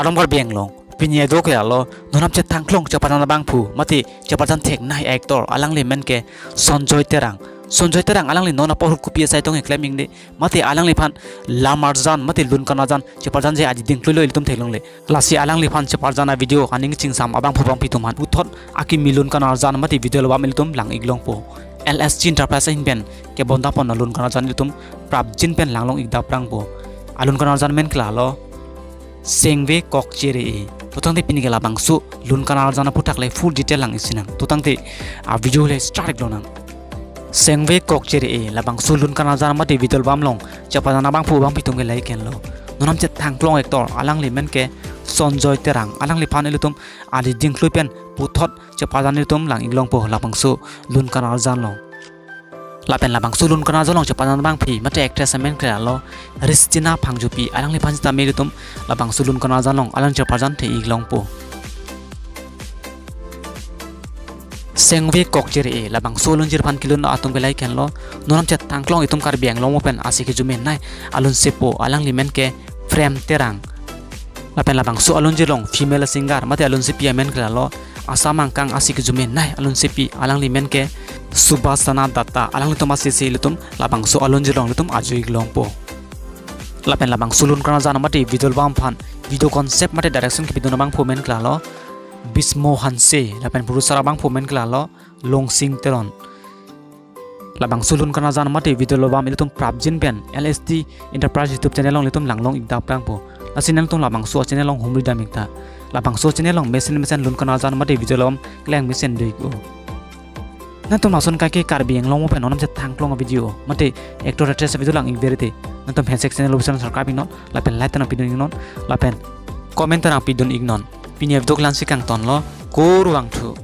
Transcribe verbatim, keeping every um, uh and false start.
Kardom Karbi Anglong, pini edo ke alo, non apchethan klong cheparjan abangphu, mate cheparjan theknei actor, alangli men ke Sanjoy Terang. Sanjoy Terang alangli non apor ahut kopi asai tong keklem ingne, mate alangliphan lam arjan, mate lun kan arjan, cheparjan je aji dingkluilo ilitum theklongle. Lasi alangliphan cheparjan avideo aning chingsam abangphu abangphi atum aphan puthot akimi lun kan arjan mate video album ilitum lang-ik longpo. L S G Enterprise ahin pen kebonda pon lun kan arjan ilitum prapjin pen langlong-ik daprangpo. Alun kan arjan men ke lalo Sengve Kokchere-e. To tangte pini ke labangso lun kan arjan aphuthak le full detail lang-ik sinang. To tangte avideo le start-ik lonang. Sengve Kokchere-e, labangso lun kan arjan mate video album along cheparjan abangphu abangphi atum ke lahei henlo. Non apchethan klong actor, alangli men ke Sanjoy Terang, alangliphan ilitum aji dingklui pen puthot cheparjan ilitum lang-ik longpo labangso lun kan arjan along. Lapen labangso lun kan arjan along cheparjan abangphi mate actress amen ke lalo Ristina Phangchopi, alangliphan sitame ilitum labangso lun kan arjan along alang cheparjan the-ik longpo. Sengve Kokchere-e, labangso alunjir aphan kelun atum ke lahei henlo, non apchethan klong itum Karbi Anglong mo pen ase kejumenei alunsepo, alangli men ke Prem Terang. Lapen labangso alunjir along female singer mate alunsepi amen ke lalo Assam angkang ase kejumenei alunsepi, alangli men ke Subhasana Datta, alanglitum asese ilitum labangso alunjir along ilitum ajo-ik longpo. Lapen labangso lun kan arjan mate video album aphan video concept mate direction kepidun abangphu men ke lalo Bismo Hanse, lapen producer abangphu men ke lalo Longsing Teron. Labangso lun kan arjan mate video album ilitum prapjin pen L S T Enterprise YouTube channel along ilitum langlong-ik daprangpo. Lasi nangtum labangso channel along humri dam-ik tha. Labangso channel along mesen mesen lun kan arjan mate video album kelang mesen do-ik-o. Nangtum lason kaike Karbi Anglong mo pen non apchethan klong avideo mate actor actress avideo lang-ik verite, nangtum handshake channel lo bisa subscribe-ik non, lapen like ta nangpidun-ik non, lapen comment ta nangpidun-ik non. Pini avideo ke la-ansi kangtonlo, kurvangthu.